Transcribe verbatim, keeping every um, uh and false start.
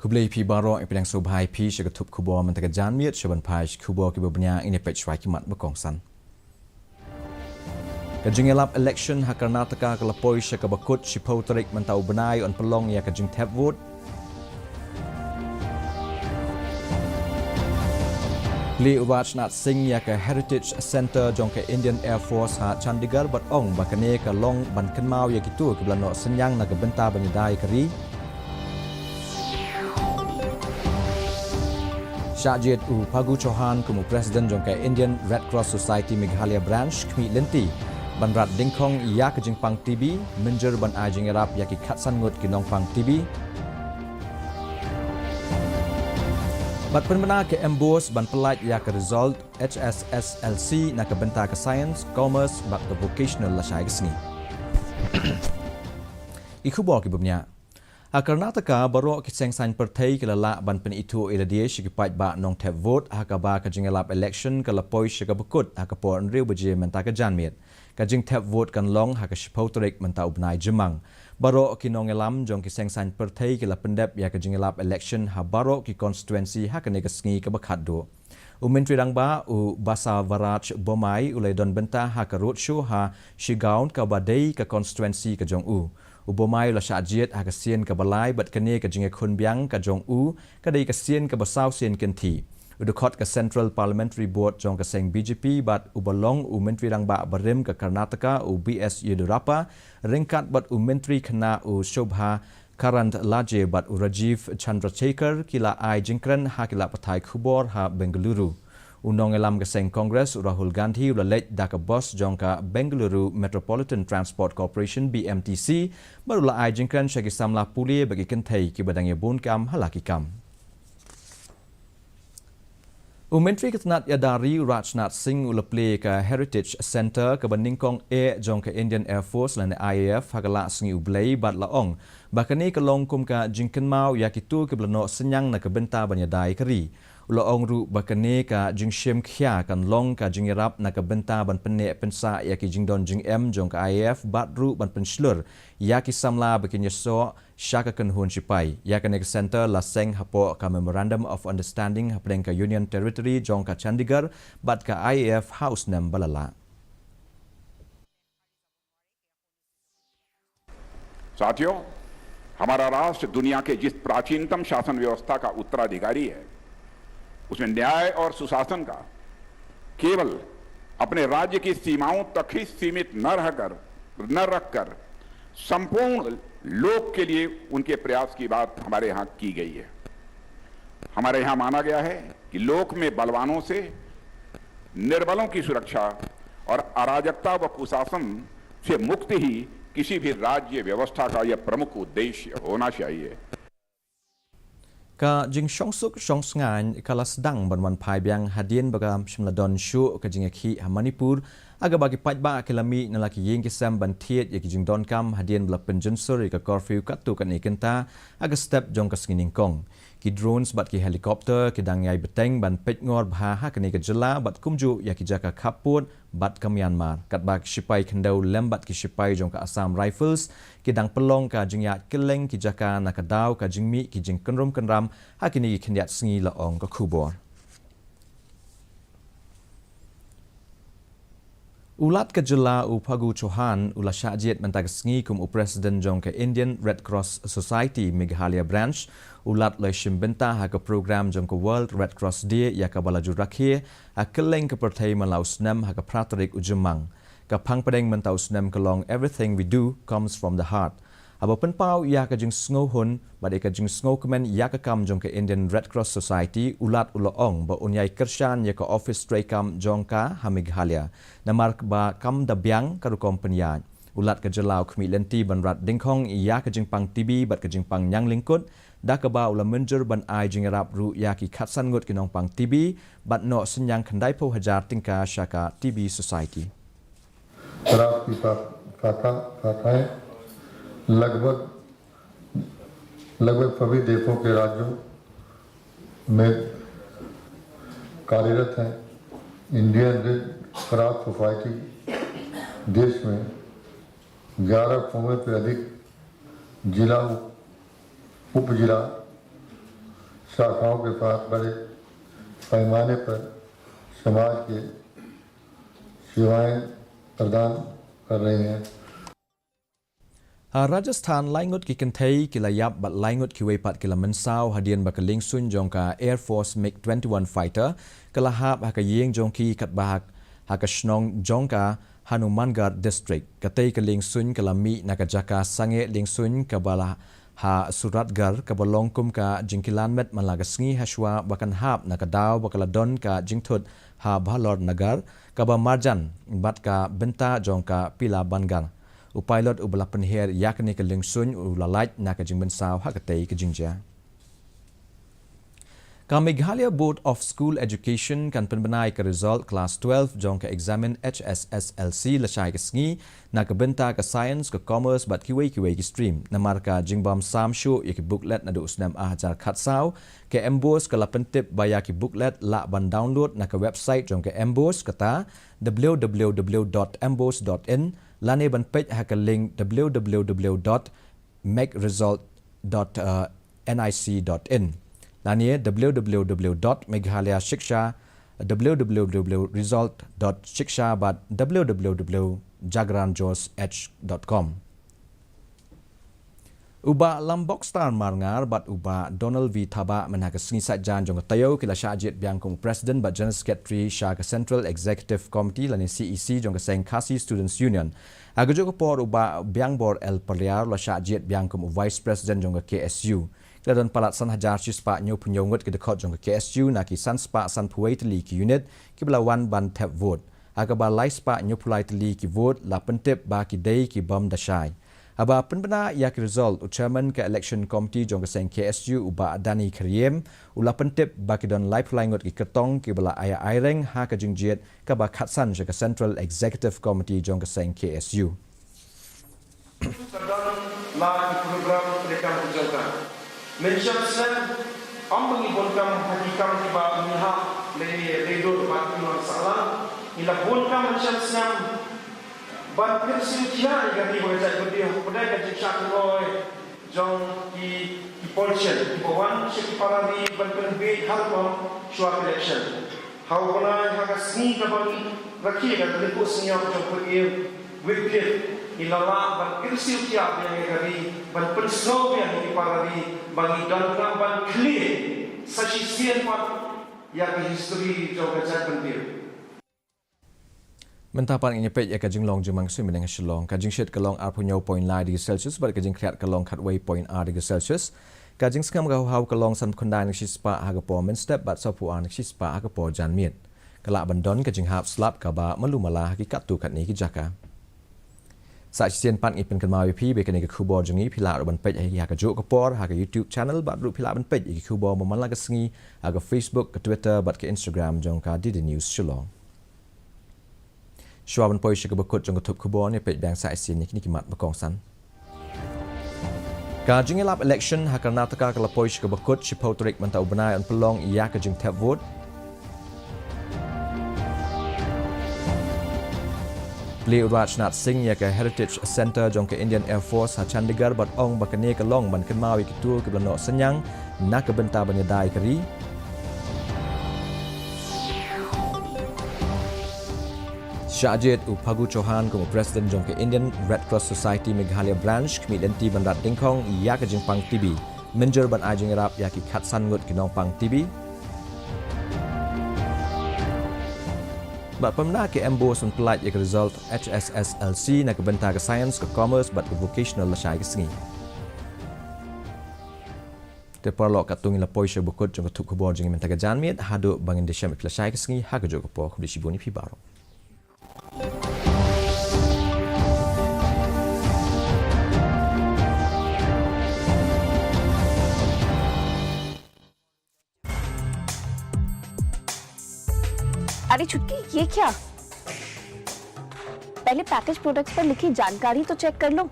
Khublei phi baroh, ïa pdiang sngewbha ïa phi sha ka thup khubor mynta ka janmiet, sha ban peit khubor kiba bniah, ngin ïa peit shuwa ki mat ba kongsan. Ka jingïalap election ha Karnataka ka la poi sha kaba kut, shiphew tarik mynta u bnai yn pynlong ïa ka jingthep vote. Plie u Rajnath Singh ïa ka Heritage Centre jong ka Indian Air Force ha Chandigarh bad ong ba kane ka long ban kynmaw ïa kito kiba la noh synñiang na ka bynta ban ïada ïa ka ri. Shah jied u Phagu Chauhan kum u President jong ka Indian Red Cross Society Meghalaya Branch, khmih lynti ban rat dyngkhong ïa ka jingpang T B, mynjur ban ai jingïarap ïa ki khatsan ngut ki nongpang T B. Bad pynbna ka MBOSE ban pyllait ïa ka result H S S L C na ka bynta ka Science, Commerce bad ka Vocational lashai ka sngi. Ki khubor kiba bniah. Ha Karnataka, baroh ki seng saiñ pyrthei ki la lah ban pynithuh ïa lade sha ki paidbah nongthep vote, ha kaba ka jingïalap election ka la poi sha kaba kut ha ka por hynriew baje mynta ka janmiet. Ka jingthep vote kan long ha ka shiphew tarik mynta u bnai Jymmang. Baroh ki nongïalam jong ki seng saiñ pyrthei ki la pyndep ïa ka jingïalap election ha baroh ki constituency ha kane ka sngi kaba khatduh. U Myntri Rangbah u Basavaraj Bommai u la ïadon bynta ha ka roadshow ha Shigaon kaba dei ka constituency ka jong u. U Bommai u la shah jied ha ka sien kaba lai bad kane ka jingïakhun biang ka jong u ka dei ka sien kaba saw sien kynthih. U dkhot ka Central Parliamentary Board jong ka seng B J P bad uba long u Myntri Rangbah barim ka Karnataka u B S Yediyurappa ryngkat bad u Myntri Khynnah u Shobha Karandlaje bad u Rajeev Chandrasekhar ki la ai jingkren ha ki lad pathai khubor ha Bengaluru. U nongïalam ka seng Congress u Rahul Gandhi u la leit da ka bus jong ka Bengaluru Metropolitan Transport Corporation, B M T C, bad u la ai jingkren sha ki samla pule bad ki kynthei kiba dang ïabun kam ha la ki kam. U Myntri ka tnat ïada ri u Rajnath Singh u la plie ka Heritage Centre kaba nyngkong eh jong ka Indian Air Force lane I A F ha ka la sngi u Blei bad la ong ba kane ka long kum ka jingkynmaw ïa kito kiba la noh synñiang na ka bynta ban ïada ïa ka ri. U la ong ruh ba kane ka jingshim khia kan long ka jingïarap na ka bynta ban pynneh pynsah ïa ki jingdon jingem jong ka I A F bad ruh ban pynshlur ïa ki samla ba kin ïasoh sha ka kynhun shipai. Ïa kane ka centre la seng hapoh ka Memorandum of Understanding hapdeng ka Union Territory jong ka Chandigarh bad ka I A F ha u snem ba la lah. साथियों, हमारा राष्ट्र दुनिया के जिस प्राचीनतम शासन व्यवस्था का उत्तराधिकारी है, उसमें न्याय और सुशासन का केवल अपने राज्य की सीमाओं तक ही सीमित न रहकर, न रखकर संपूर्ण लोक के लिए उनके प्रयास की बात हमारे यहाँ की गई है। हमारे यहाँ माना गया है कि लोक में बलवानों से, निर्बलों की सुरक्षा और अराजकता व कुशासन से मुक्ति ही किसी भी राज्य व्यवस्था का यह प्रमुख उद्देश्य होना चाहिए। Ka jingshongsuk shongsngaiñ ka la sdang ban wan phai biang hadien ba kam shym la don shuh ka jingïakhih ha Manipur, ha kaba ki paidbah ki la mih na la ki ïing ki sem ban thied ïa ki jingdonkam hadien ba la pynjynsur ïa ka curfew katto katne kynta ha ka step jong ka sngi nyngkong. Ki drones bad ki helicopter ki dang ïai bteng ban peitngor bha ha kane ka jylla bad kumjuh ïa ki jaka khappud bad ka Myanmar. Katba ki shipai khyndew lem bad ki shipai jong ka Assam Rifles ki dang pynlong ka jingïaid kylleng ki jaka na ka daw ka jingmih ki jingkynrum kynram ha kine ki khyndiat sngi, la ong ka khubor. U Lat ka jylla u Phagu Chauhan u la shah jied mynta ka sngi kum u President jong ka Indian Red Cross Society Meghalaya Branch. U Lat u la shim bynta ha ka program jong ka World Red Cross Day ïa kaba la ju rakhe ha kylleng ka pyrthei man la u snem ha ka phra tarik u Jymmang. Ka phang pdeng mynta u snem ka long Everything We Do Comes From The Heart. Haba pynpaw ïa ka jingsngewhun bad ïa ka jingsngewkmen ïa ka kam jong ka Indian Red Cross Society, u Lat u la ong ba un ïai kyrshan ïa ka office treikam jong ka ha Meghalaya, namar ba kam da biang ka rukom pynïaid. U Lat ka jylla u khmih lynti ban rat dyngkhong ïa ka jingpang T B bad ka jingpang ñianglyngkut, da kaba u la mynjur ban ai jingïarap ruh ïa ki khatsan ngut ki nongpang T B bad noh synñiang khyndaiphew hajar tyngka sha ka T B Society. शराब की शा- शाखा शाखाएं लगभग लगभग सभी देशों के राज्यों में कार्यरत हैं। इंडियन रेड क्रॉस सोसाइटी देश में ग्यारह सौ से अधिक जिला उप जिला शाखाओं के साथ बड़े पैमाने पर समाज के सेवाएं प्रदान कर रहे हैं। Ha Rajasthan, lai ngut ki kynthei ki la ïap bad lai ngut kiwei pat ki la mynsaw hadien ba ka liengsuiñ jong ka Air Force MiG twenty-one fighter ka la hap ha ka ïing jong ki katba ha, ha ka shnong jong ka Hanumangarh District. Katei ka liengsuiñ ka la mih na ka jaka sangeh liengsuiñ kaba la ha Suratgarh, kaba long kum ka jingkilan met man la ka sngi hashwa ba kan hap na ka daw ba ka la don ka jingthut ha Bhalor Nagar, kaba marjan bad ka bynta jong ka Pila Bangar. U pilot uba la pynher ïa kane ka liengsuiñ u la lait na ka jingmynsaw ha katei ka jingjia. Ka Meghalaya Board of School Education kan pynbna ïa ka result class twelve jong ka eksamin H S S L C lashai ka sngi na ka bynta ka science, ka commerce bad kiwei kiwei ki stream. Namar ka jingbym sam shuh ïa ki booklet naduh u snem ar hajar khatsaw, ka MBOSE ka la pyntip ba ïa ki booklet lah ban download na ka website jong ka MBOSE, kata w w w dot mbose dot in, lane ban peit ha ka link w w w dot meghalaya result dot nic dot in, lane w w w dot meghalaya shiksha, w w w dot result dot shiksha bad w w w dot jagran josh dot com. U Bah Lambokstar Marngar bad u Bah Donald V Thabah mynta ka sngi saitjaiñ jong ka taïew ki la shah jied biang kum u President bad General Secretary sha ka Central Executive Committee lane C E C jong ka seng Khasi Students Union. Ha kajuh ka por u Bah Biangbor L Pariar u la shah jied biang kum u Vice President jong ka K S U. Ki la don palat san hajar shispah hynñiewphew hynñiew ngut ki dkhot jong ka K S U na ki san spah sanphew wei tylli ki unit kiba la wan ban thep vote. Ha kaba lai spah hynñiewphew lai tylli ki vote la pyntip ba ki dei ki bym da shai. Haba pynbna ïa ki result, u Chairman ka Election Committee jong ka seng K S U u Bah Danny Khariem u la pyntip ba ki don laiphew lai ngut ki kyrtong kiba la ïa aireng ha ka jingjied kaba khatsan sha ka Central Executive Committee jong ka seng K S U. Ka don la ki program treikam ki jong ka. Mynshem snem, ym ba ngi bun kam ha ki kam kiba ngi hap lei lei dur bad ki nong sahlang, ngi la bun kam mynshem snem ban kyrsiew khia ïa ka ri bad ka jaitbynriew hapdeng ka jingshah thnoi jong ki, ki politician kiba wan sha ki para ri ban pynbiej ha rukom shuwa election. Ha u bnai ha ka sngi kaba ngi rakhe ka kynhun sniaw jong u Pynïaid Wycliffe, ngi la lah ban kyrsiew khia biang ïa ka ri, ban pynsngew biang ïa ki para ri ba ngi donkam ban khlieh sa shisien pat ïa ka history jong ka jaitbynriew. Mynta pat ngin ïa peit ïa ka jinglong jingman ka suiñ bneng ha Shillong. Ka jingshit ka long arphew hynñiew point lai degree Celsius bad ka jingkhriat ka long khatwei point ar degree Celsius. Ka jingsngem ka hawhaw ka long sanphew khyndai na ka shispah ha ka por mynstep bad sawphew ar na ka shispah ha ka por janmiet. Ka lah ban don ka jinghap slap kaba malu mala ha ki katto katne ki jaka. Sa shisien pat ngi pynkynmaw ïa phi ba kane ka khubor jong ngi phi lah ruh ban peit ha kajuh ka por ha ka YouTube channel bad ruh phi lah ban peit ïa ki khubor ba man la ka sngi ha ka Facebook, ka Twitter bad ka Instagram jong ka D D News Shillong. Shuwa ban poi sha kaba kut jong ka thup khubor, ngin ïa peit biang sa shisien ïa kine ki mat ba kongsan. Ka jingïalap election ha Karnataka ka la poi sha kaba kut, shiphew tarik mynta u bnai yn pynlong ïa ka jingthep vote. Plie u Rajnath Singh ïa ka Heritage Centre jong ka Indian Air Force ha Chandigarh bad ong ba kane ka long ban kynmaw ïa kito kiba la noh synñiang na ka bynta ban ïada ïa ka ri. Shah jied u Phagu Chauhan kum u President jong ka Indian Red Cross Society Meghalaya Branch, khmih lynti ban rat dyngkhong ïa ka jingpang T B. Mynjur ban ai jingïarap ïa ki khatsan ngut ki nongpang T B. Bad pynbna ka MBOSE ban pyllait ïa ka result H S S L C na ka bynta ka science, ka commerce bad ka vocational lashai ka sngi. Te paralok, katto ngi la poi sha ba kut jong ka thup khubor jong ngi mynta ka janmiet, haduh ba ngin ïashem ïa phi lashai ka sngi ha kajuh ka por, khublei shibun ïa phi baroh. अरे छुटकी, ये क्या? पहले पैकेज प्रोडक्ट्स पर लिखी जानकारी तो चेक कर लो।